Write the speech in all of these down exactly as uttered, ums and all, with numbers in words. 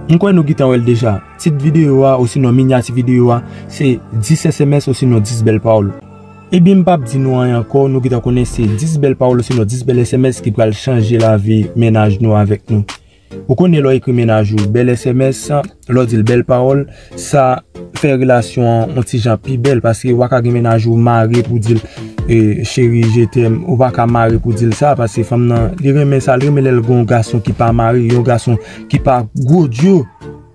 M kwè nou gentan wè l deja. Tit videyo a, osinon minyati videyo a, se dis S M S osinon dis bèl pawòl. Ebyen, m p ap di nou anyen ankò, nou gentan konnen se dis bèl pawòl osinon dis bèl S M S ki pral chanje lavi mennaj nou avèk nou. Ou konnen lè w ekri mennaj ou bèl S M S, lè w di l bèl pawòl, sa fè relasyon an yon ti jan pi bèl, paske w pa ka gen mennaj ou mare pou di l, e, cheri, je t'aime. Ou pa ka mare pou di l sa, paske fanm nan, li renmen sa, li renmen lè l gen yon gason ki pa mare, yon gason ki pa gwo dyo.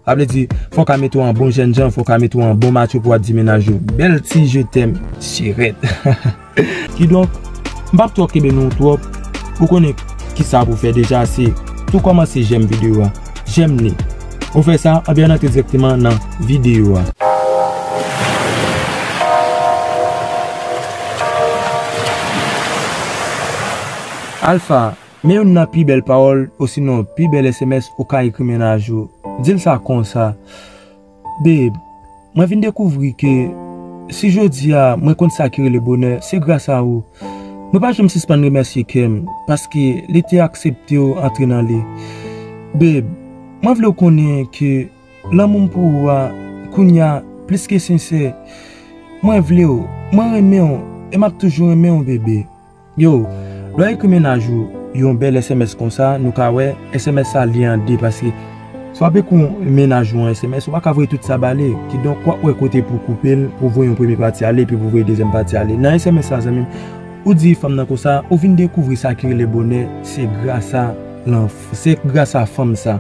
Sa vle di, fò w ka mete w an bon jènjan, fò w ka mete w an bon matcho pou w ap di mennaj ou bèl ti je t'aime, chèrèt. Kidonk, m p ap twò kenbe nou twòp. Ou konnen kisa pou w fè deja, se tou kòmanse jèm videyo a. Jèm li. Ou fè sa, anben ann antre dirèkteman nan videyo a. Alpha, men youn nan pi bèl pawòl osinon pi bèl S M S ou ka ekri mennaj ou. Di l sa konsa. Babe, mwen vin dekouvri ke si jodi a mwen konn sa ki rele bonè, se gras a ou. Mwen pa janm sispann remèsye kè m, paske li te aksepte w antre nan li. Babe, mwen vle w konnen ke lanmou m pou ou a, kounye a, plis ke sensè. Mwen vle w, mwen renmen w, e m ap toujou renmen w, bebe. Yo, lè w ekri mennaj ou yon bèl S M S konsa, nou ka wè S M S sa li an de, paske si w ap ekri yon mennaj ou an S M S, ou pa ka voye tout sa ba li. Kidonk, w ap wè kote pou w koupe l, pou w voye yon premye pati ale, epi pou w voye dezyèm pati ale. Nan S M S sa, zanmi m, ou di fanm nan konsa, ou vin dekouvri sa ki rele bonè, se gras a lanf-, se gras a fanm sa.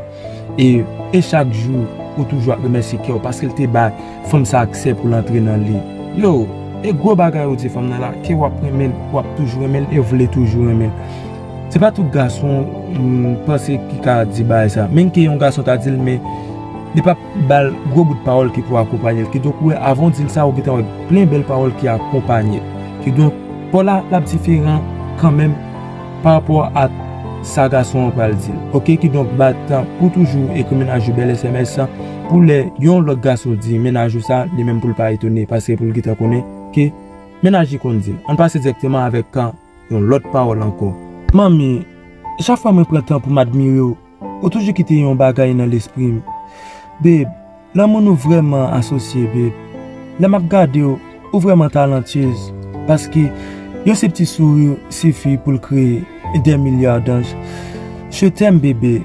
E, e chak jou, ou toujou ap remèsye kè w, paske l te bay fanm sa aksè pou l antre nan li. Yo, e gwo bagay ou di fanm nan la, ke w ap renmen l, w ap toujou renmen l, e w vle toujou renmen l. Se pa tout gason, m panse ki ka di bagay sa. Menm ke yon gason ta di l, men li p ap ba l gwo bout pawòl ki pou akonpanye l. Kidonk, ou wè, avan w di l sa, ou gentan wè plen bèl pawòl ki akonpanye l. Kidonk, pa w la, l ap diferan kanmenm pa rapò a sa gason an pral di l. Oke, kidonk, bat pou toujou ekri mennaj ou bèl S M S pou lè yon lòt gason di mennaj ou sa, li menm pou l pa etone, paske pou l gentan konnen ke mennaj li konn di l. Ann pase dirèkteman avèk, a, yon lòt pawòl ankò. Manmi, chak fwa mwen pran tan pou m admire w, ou toujou kite yon bagay nan lespri m. Babe, lanmou nou vrèman asosye, babe. Lè m ap gade w, ou vrèman talantyez, paske yon senp ti souri sifi pou l kreye des milliards d'anges. Je t'aime, bebe.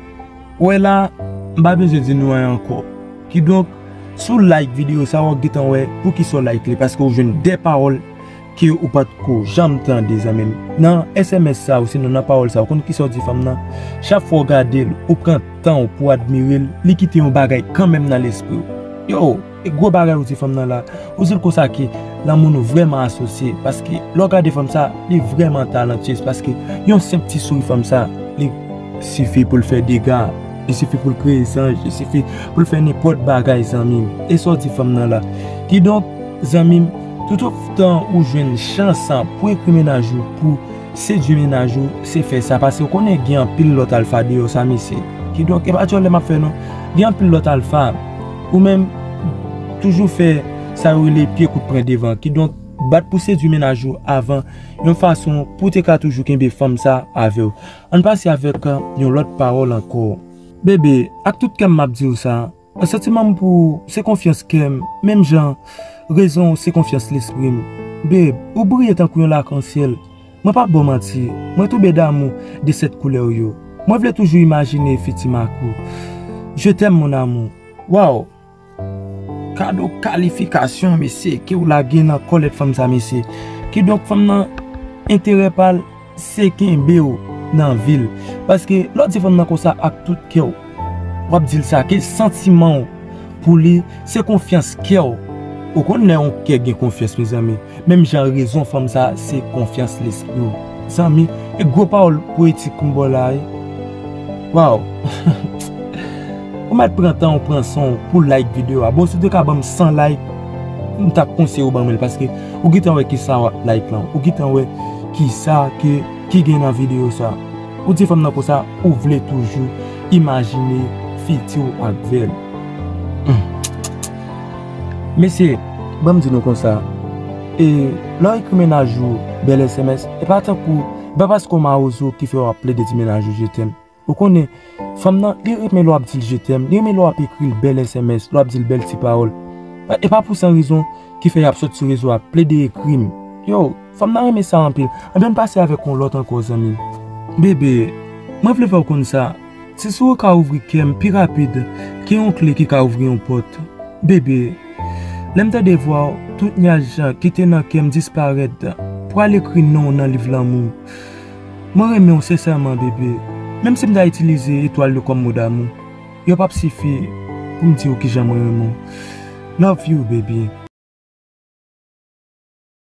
Ou wè la, m pa bezwen di nou anyen ankò. Kidonk, si w like videyo sa, w ap gentan wè poukisa w like li, paske w jwenn de pawòl ke ou pa t ko janm tande, zanmi m. Nan S M S sa, osinon nan pawòl sa, ou konn kisa w di fanm nan? Chak fwa w gade l, ou pran tan w pou w admire l, li kite yon bagay kanmenm nan lespri w. Yo, e gwo bagay ou di fanm nan la. Ou di l konsa ke lanmou nou vrèman asosye, paske lè w gade fanm sa, li vrèman talantyez, paske yon senp ti souri fanm sa, li sifi pou l fè dega, li sifi pou l kreye zanj, li sifi pou l fè nenpòt bagay, zanmi m. E sa w di fanm nan la? Kidonk, zanmi m, toutotan ou jwenn chans pou ekri mennaj ou, pou sedui mennaj ou, se fè sa, paske ou konnen gen anpil lòt alfa deyò sa, mesye. Kidonk, e pa dyòl lè m ap fè non. Gen anpil lòt alfa. Ou menm, toujou fè sa yo rele pye kout pran devan. Kidonk, bat pou sedui mennaj ou avan, yon fason pou w te ka toujou kenbe fanm sa avè w. Ann pase avèk, a, yon lòt pawòl ankò. Bebe, ak tout kè m m ap di w sa, santiman m pou ou se konfyans kè m, menm jan rezon w se konfyans lespri m. Babe, ou briye tankou yon lakansyèl. Mwen p ap ba w manti, mwen tonbe damou de sèt koulè w yo. Mwen vle toujou imajine fiti m ak ou. Je t'aime, mon amour. Waw! Kado kalifikasyon, mesye, ke w lage nan kòlèt fanm sa, mesye. Kidonk, fanm nan, enterè pa l, se kenbe w nan vi l. Paske, lè w di fanm nan konsa ak tout kè w, w ap di l sa, ke santiman w pou li, se konfyans kè w. Ou konn lè yon kè gen konfyans, mezanmi. Menm jan rezon fanm sa, se konfyans lespri w. Zanmi, e gwo pawòl poetik m ba w la, wi. Waw! Ou mèt pran tan w, pran san w pou like videyo a. Bon, si w te ka ban m san like, m t ap konseye w ban mwen l, paske ou gentan wè kisa w ap like lan. Ou gentan wè kisa ke, ki gen nan videyo sa. Ou di fanm nan konsa, ou vle toujou imajine fiti w ak vè l. Hmm. Mesye, ban m di nou konsa. E lè w ekri mennaj ou bèl S M S, e pa tankou, e pa paske w mawozo ki fè w ap plede di mennaj ou je t'aime. Ou konnen, fanm nan, li renmen lè w ap di l je t'aime, li renmen lè w ap ekri l bèl S M S, lè w ap di l bèl ti pawòl. E pa pou san rezon ki fè y ap sot sou rezo ap plede ekri m. Yo, fanm nan renmen sa anpil. Anben n pase avèk yon lòt ankò, zanmi m. Bebe, mwen vle fè w konn sa. Se si w ka ouvri kè m pi rapid ke yon kle ki ka ouvri yon pòt. Bebe, lè m tande vwa w, tout nyaj ki te nan kè m disparèt pou al ekri non w nan liv lanmou. Mwen renmen w sensèman, bebe. Menm si m ta itilize etwal yo kòm mo damou, yo p ap sifi pou m di w kijan mwen renmen w. Love you, baby.